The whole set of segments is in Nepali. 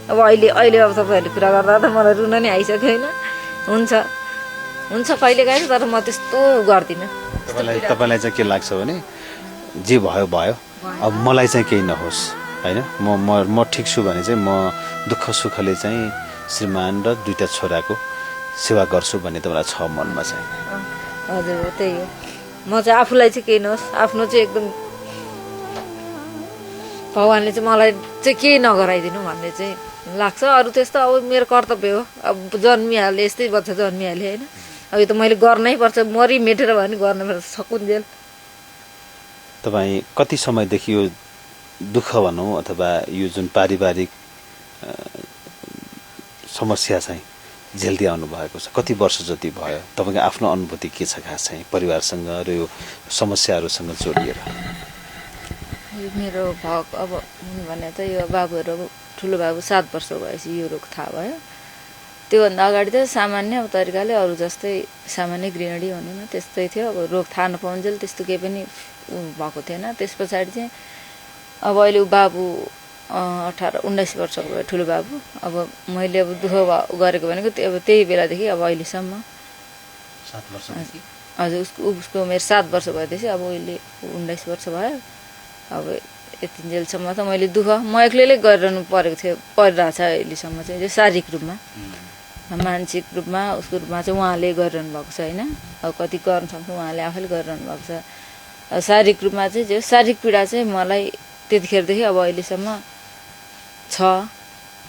अब अहिले अब तपाईँहरूले कुरा गर्दा त मलाई रुन नै आइसक्यो होइन। हुन्छ कहिले काहीँ, तर म त्यस्तो गर्दिनँ। तपाईँलाई चाहिँ के लाग्छ भने जे भयो भयो, अब मलाई चाहिँ केही नहोस् होइन, म ठिक छु भने चाहिँ म दुःख सुखले चाहिँ श्रीमान र 2टा छोराको सेवा गर्छु भन्ने तपाईँलाई छ मनमा चाहिँ? हजुर हो, त्यही हो। म चाहिँ आफूलाई चाहिँ केही नहोस्, आफ्नो चाहिँ एकदम भगवान्ले चाहिँ मलाई चाहिँ केही नगराइदिनु भन्ने चाहिँ लाग्छ। अरू त्यस्तो अब मेरो कर्तव्य हो, अब जन्मिहालेँ, यस्तै बच्चा जन्मिहालेँ होइन। अब यो त मैले गर्नै पर्छ, मरि मेटेर भए पनि गर्नुपर्छ सकुन्जेल। तपाईँ कति समयदेखि यो दुःख भनौँ अथवा यो जुन पारिवारिक समस्या चाहिँ झेल्दै आउनु भएको छ? कति वर्ष जति भयो? तपाईँको आफ्नो अनुभूति के छ खास चाहिँ परिवारसँग र यो समस्याहरूसँग जोडिएर? मेरो अब भने त यो बाबुहरू, ठुलो बाबु 7 वर्ष भएपछि यो रोग थाहा भयो। त्योभन्दा अगाडि त सामान्य तरिकाले अरू जस्तै सामान्य गृहिणी भनौँ न त्यस्तै थियो। अब रोग थाहा नपाउन्जेल त्यस्तो केही पनि भएको थिएन। त्यस पछाडि चाहिँ अब अहिले बाबु 18-19 वर्षको भयो ठुलो बाबु। अब मैले अब दुःख गरेको भनेको अब त्यही बेलादेखि अब अहिलेसम्म 7 वर्ष। हजुर, उसको उमेर 7 वर्ष भएपछि अब अहिले 19 वर्ष भयो। अब यतिन्जेलसम्म त मैले दुःख म एक्लैले गरिरहनु परिरहेछ अहिलेसम्म चाहिँ शारीरिक रूपमा। मानसिक रूपमा उसको रूपमा चाहिँ उहाँले गरिरहनु भएको छ होइन। अब कति गर्न सक्छ उहाँले आफैले गरिरहनु भएको छ। शारीरिक रूपमा चाहिँ शारीरिक पीडा चाहिँ मलाई त्यतिखेरदेखि अब अहिलेसम्म छ।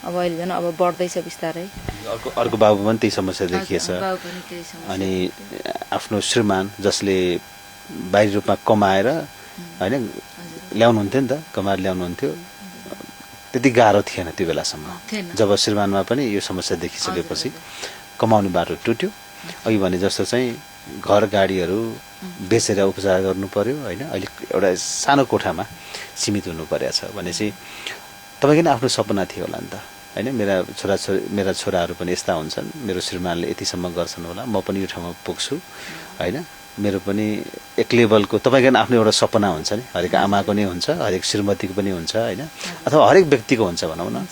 अब अहिले झन् अब बढ्दैछ बिस्तारै। अर्को बाबु पनि त्यही समस्या देखिएछ। अनि आफ्नो श्रीमान जसले बाहिरी रूपमा कमाएर होइन ल्याउनुहुन्थ्यो नि त, कमाएर ल्याउनुहुन्थ्यो, त्यति गाह्रो थिएन त्यो बेलासम्म। जब श्रीमानमा पनि यो समस्या देखिसकेपछि कमाउने बाटो टुट्यो। अघि भने जस्तो चाहिँ घर गाडीहरू बेचेर उपचार गर्नु पर्यो होइन। अहिले एउटा सानो कोठामा सीमित हुनु परेको छ भनेपछि तपाईँको नि आफ्नो सपना थियो होला नि त होइन। मेरा छोराहरू पनि यस्ता हुन्छन्, मेरो श्रीमानले यतिसम्म गर्छन् होला, म पनि यो ठाउँमा पुग्छु होइन। मेरो पनि एक लेभलको तपाईँको आफ्नो एउटा सपना हुन्छ नि, हरेक आमाको नै हुन्छ, हरेक श्रीमतीको पनि हुन्छ होइन, अथवा हरेक व्यक्तिको हुन्छ भनौँ न।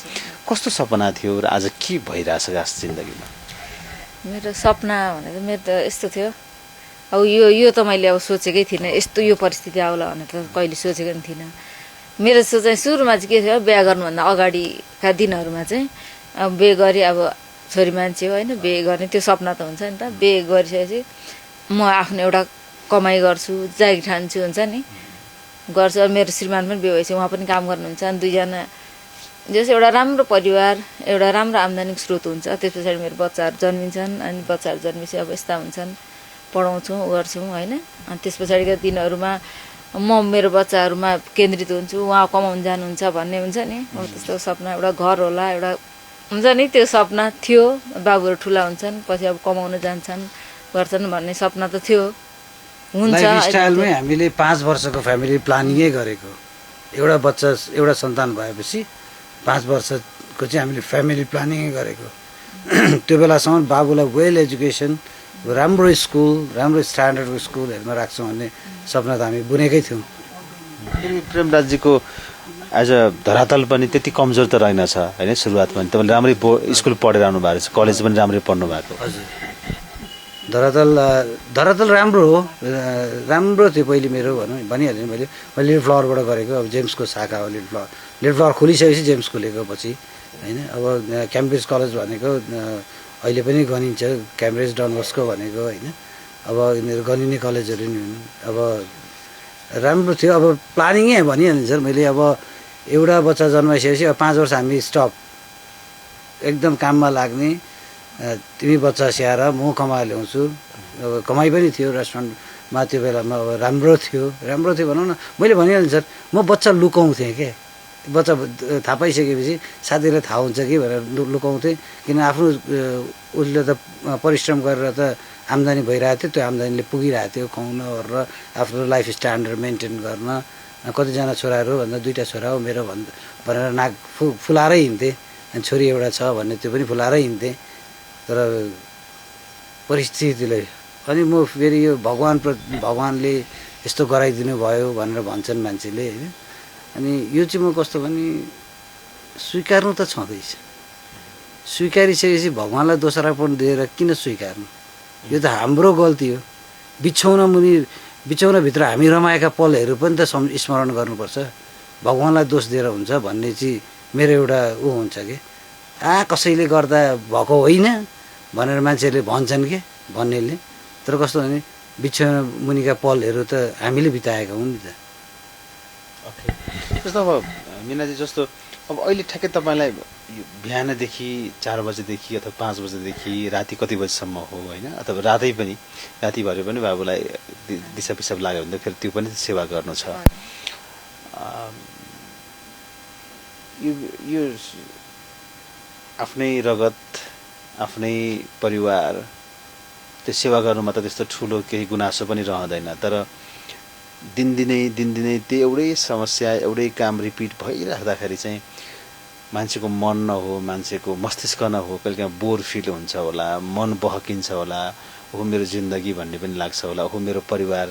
कस्तो सपना थियो र आज के भइरहेछ खास जिन्दगीमा? मेरो सपना भनेको मेरो त यस्तो थियो, अब यो त मैले अब सोचेकै थिइनँ, यस्तो यो परिस्थिति आउला भनेर त कहिले सोचेको पनि थिइनँ। मेरो सोचाइ सुरुमा चाहिँ के थियो, बिहा गर्नुभन्दा अगाडिका दिनहरूमा चाहिँ अब बिहे गरी अब छोरी मान्छे हो होइन, बिहे गर्ने त्यो सपना त हुन्छ नि त। बिहे गरिसकेपछि म आफ्नो एउटा कमाइ गर्छु, जागिर ठान्छु हुन्छ नि, गर्छु। मेरो श्रीमान पनि बिहे भएपछि उहाँ पनि काम गर्नुहुन्छ। अनि दुईजना जस एउटा राम्रो परिवार, एउटा राम्रो आम्दानीको स्रोत हुन्छ। त्यस पछाडि मेरो बच्चाहरू जन्मिन्छन्। अनि बच्चाहरू जन्मेपछि अब यस्ता हुन्छन्, पढाउँछौँ गर्छौँ होइन। अनि त्यस पछाडिका दिनहरूमा म मेरो बच्चाहरूमा केन्द्रित हुन्छु, उहाँ कमाउनु जानुहुन्छ भन्ने हुन्छ नि। अब त्यस्तो सपना, एउटा घर होला, एउटा हुन्छ नि, त्यो सपना थियो। बाबुहरू ठुला हुन्छन्, पछि अब कमाउन जान्छन् गर्छन् भन्ने सपना त थियो, हुन्छ। लाइफस्टाइलमै हामीले 5 वर्षको फ्यामिली प्लानिङै गरेको। एउटा बच्चा, एउटा सन्तान भएपछि 5 वर्षको चाहिँ हामीले फ्यामिली प्लानिङै गरेको। त्यो बेलासम्म बाबुलाई वेल एजुकेसन, राम्रो स्कुल, राम्रो स्ट्यान्डर्डको स्कुलहरूमा राख्छौँ भन्ने सपना त हामी बुनेकै थियौँ। प्रेमराजजीको एज अ धरातल पनि त्यति कमजोर त रहेनछ होइन। सुरुवातमा तपाईँले राम्रै स्कुल पढेर आउनु भएको छ, कलेज पनि राम्रै पढ्नु भएको। हजुर, धरातल राम्रो हो, राम्रो थियो पहिले मेरो भनिहालेँ मैले लिटल फ्लावरबाट गरेको। अब जेम्सको शाखा हो लिटल फ्लावर खोलिसकेपछि जेम्स खोलेको पछि होइन। अब क्याम्ब्रिज कलेज भनेको अहिले पनि गनिन्छ, क्याम्ब्रिज डनबस्को भनेको होइन। अब यिनीहरू गनिने कलेजहरू नि हुन्। अब राम्रो थियो। अब प्लानिङै भनिहालेँ सर मैले। अब एउटा बच्चा जन्माइसकेपछि अब 5 वर्ष हामी स्टप, एकदम काममा लाग्ने। तिमी बच्चा स्याहार, म कमाएर ल्याउँछु। अब कमाइ पनि थियो रेस्टुरेन्टमा त्यो बेलामा। अब राम्रो थियो भनौँ न। मैले भनिहालेँ सर, म बच्चा लुकाउँथेँ क्या। बच्चा थाहा पाइसकेपछि साथीलाई थाहा हुन्छ कि भनेर लुकाउँथेँ। किन आफ्नो उसले त परिश्रम गरेर त आम्दानी भइरहेको थियो, त्यो आम्दानीले पुगिरहेको थियो खुवाउन र आफ्नो लाइफ स्ट्यान्डर्ड मेन्टेन गर्न। कतिजना छोराहरू भन्दा 2टा छोरा हो मेरो भनेर नाक फुलाएरै हिँड्थेँ। अनि छोरी एउटा छ भन्ने त्यो पनि फुलाएरै हिँड्थेँ। तर परिस्थितिले अनि म फेरि यो भगवान्ले यस्तो गराइदिनु भयो भनेर भन्छन् मान्छेले होइन। अनि यो चाहिँ म कस्तो भने स्वीकार्नु त छँदैछ। स्वीकारिसकेपछि भगवान्लाई दोस्रापन दिएर किन स्वीकार्नु? यो त हाम्रो गल्ती हो। बिछौनाभित्र हामी रमाएका पलहरू पनि त स्मरण गर्नुपर्छ। भगवान्लाई दोष दिएर हुन्छ भन्ने चाहिँ मेरो एउटा हुन्छ कि कसैले गर्दा भएको होइन भनेर मान्छेहरूले भन्छन् के भन्नेले। तर कस्तो भने बिछौना मुनिका पलहरू त हामीले बिताएका हुन् नि त। जस्तो अब मिनाजी जस्तो अब अहिले ठ्याक्कै तपाईँलाई बिहानदेखि 4 बजेदेखि अथवा 5 बजेदेखि राति कति बजीसम्म हो होइन, अथवा रातै पनि रातिभरि पनि बाबुलाई दिसा पिसाब लाग्यो भने त फेरि त्यो पनि सेवा गर्नु छ। यो आफ्नै रगत आफ्नै परिवार त्यो सेवा गर्नुमा त त्यस्तो ठुलो केही गुनासो पनि रहँदैन। तर दिनदिनै त्यो एउटै समस्या एउटै काम रिपिट भइराख्दाखेरि चाहिँ मान्छेको मन नहो, मान्छेको मस्तिष्क नहो, कहिलेकाहीँ बोर फिल हुन्छ होला, मन बहकिन्छ होला, ओहो मेरो जिन्दगी भन्ने पनि लाग्छ होला, ओहो मेरो परिवार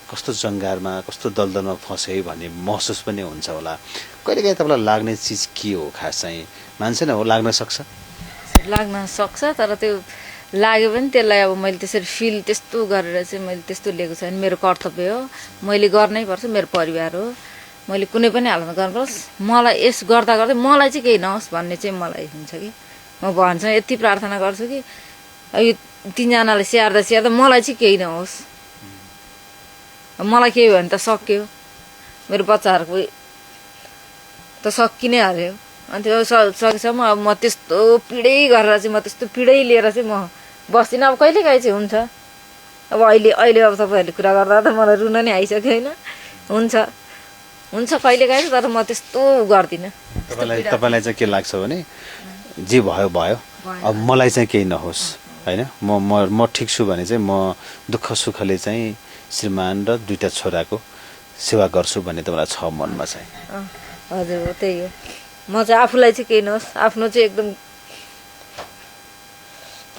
कस्तो जङ्गारमा कस्तो दलदलमा फँसे भन्ने महसुस पनि हुन्छ होला। कहिलेकाहीँ तपाईँलाई लाग्ने चिज के हो खास चाहिँ? मान्छे नै हो, लाग्न सक्छ तर त्यो लाग्यो भने त्यसलाई अब मैले त्यसरी फिल त्यस्तो गरेर चाहिँ मैले त्यस्तो लिएको छैन। मेरो कर्तव्य हो, मैले गर्नै पर्छ, मेरो परिवार हो, मैले कुनै पनि हालतमा गर्नुपर्छ। मलाई यस गर्दा गर्दै मलाई चाहिँ केही नहोस् भन्ने चाहिँ मलाई हुन्छ कि म भन्छु, यति प्रार्थना गर्छु कि यो 3 जनाले स्याहार्दा मलाई चाहिँ केही नहोस्। मलाई केही भयो भने त सक्यो, मेरो बच्चाहरूको त सकि नै हाल्यो। अनि त्यो सकेसम्म अब म त्यस्तो पिडै गरेर चाहिँ म त्यस्तो पिडै लिएर चाहिँ म बस्दिनँ। अब कहिलेकाहीँ चाहिँ हुन्छ, अब अहिले अब तपाईँहरूले कुरा गर्दा त मलाई रुन नै आइसक्यो होइन। हुन्छ कहिलेकाहीँ, तर म त्यस्तो गर्दिनँ। तपाईँलाई चाहिँ के लाग्छ भने जे भयो अब मलाई चाहिँ केही नहोस् होइन, म ठिक छु भने चाहिँ म दुःख सुखले चाहिँ श्रीमान र 2टा छोराको सेवा गर्छु भन्ने तपाईँलाई छ मनमा चाहिँ? हजुर हो, त्यही हो। म चाहिँ आफूलाई चाहिँ केही नहोस्, आफ्नो चाहिँ एकदम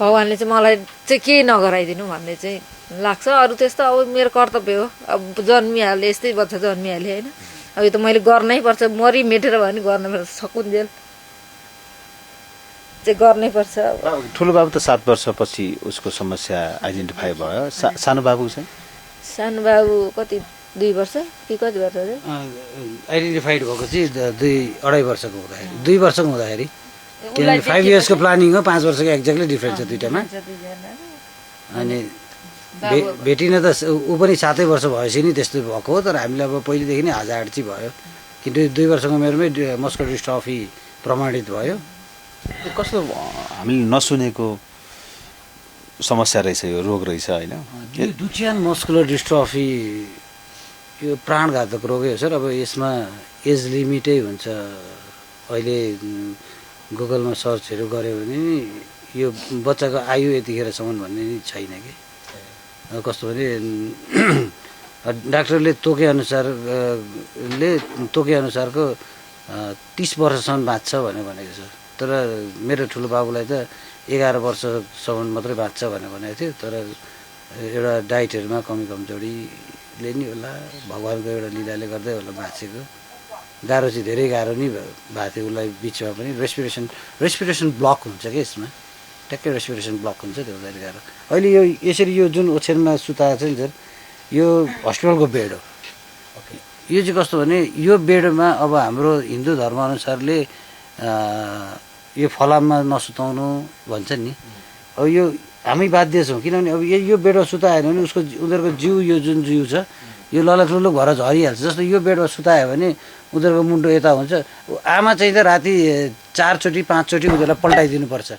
भगवान्ले चाहिँ मलाई चाहिँ केही नगराइदिनु भन्ने चाहिँ लाग्छ। अरू त्यस्तो अब मेरो कर्तव्य हो, अब जन्मिहालेँ, यस्तै बच्चा जन्मिहालेँ होइन। अब यो त मैले गर्नै पर्छ, मरि मेटेर भए पनि गर्नै पर्छ, सकुन्जेल चाहिँ गर्नै पर्छ। ठुलो बाबु त 7 वर्षपछि उसको समस्या आइडेन्टिफाई भयो, सानो बाबु चाहिँ? सानो बाबु कति 2 वर्ष कि कति वर्ष आइडेन्टिफाइड भएको चाहिँ 2-2.5 वर्षको हुँदाखेरि, 2 वर्षको हुँदाखेरि। किनभने 5 इयर्सको प्लानिङ हो, 5 वर्षको एक्ज्याक्टली डिफ्रेन्स छ दुइटामा। अनि भेटिन त ऊ पनि 7 वर्ष भएपछि नि त्यस्तो भएको हो। तर हामीले अब पहिलेदेखि नै हाजाहाड चाहिँ भयो, किनकि 2 वर्षको उमेरमै मस्कुलर डिस्ट्रफी प्रमाणित भयो। कस्तो हामीले नसुनेको समस्या रहेछ, यो रोग रहेछ होइन? डुचेन मस्कुलर डिस्ट्रफी यो प्राणघातक रोगै हो सर। अब यसमा एज लिमिटै हुन्छ। अहिले गुगलमा सर्चहरू गऱ्यो भने यो बच्चाको आयु यतिखेरसम्म भन्ने नि छैन कि। कस्तो भने डाक्टरले तोके अनुसारको 30 वर्षसम्म बाँच्छ भनेको छ। तर मेरो ठुलो बाबुलाई त 11 वर्षसम्म मात्रै बाँच्छ भनेको थियो। तर एउटा डाइटहरूमा कमी कमजोरीले नि होला, भगवान्को एउटा लीलाले गर्दै होला बाँचेको। गाह्रो चाहिँ धेरै गाह्रो नै भएको थियो उसलाई। बिचमा पनि रेस्पिरेसन ब्लक हुन्छ क्या यसमा, ट्याक्कै रेस्पिरेसन ब्लक हुन्छ, त्यो हुँदाखेरि गाह्रो। अहिले यो यसरी यो जुन ओछ्यानमा सुताएको छ नि सर, यो हस्पिटलको बेड हो। यो चाहिँ कस्तो भने यो बेडमा अब हाम्रो हिन्दू धर्मअनुसारले यो फलाममा नसुताउनु भन्छ नि। अब यो हामी बाध्य छौँ, किनभने अब यो बेडमा सुताएन भने उनीहरूको जिउ, यो जुन जिउ छ यो ललकलुक भएर झरिहाल्छ। जस्तो यो बेडमा सुतायो भने उनीहरूको मुन्टो यता हुन्छ। आमा चाहिँ त राति 4 चोटि 5 चोटि उनीहरूलाई पल्टाइदिनुपर्छ।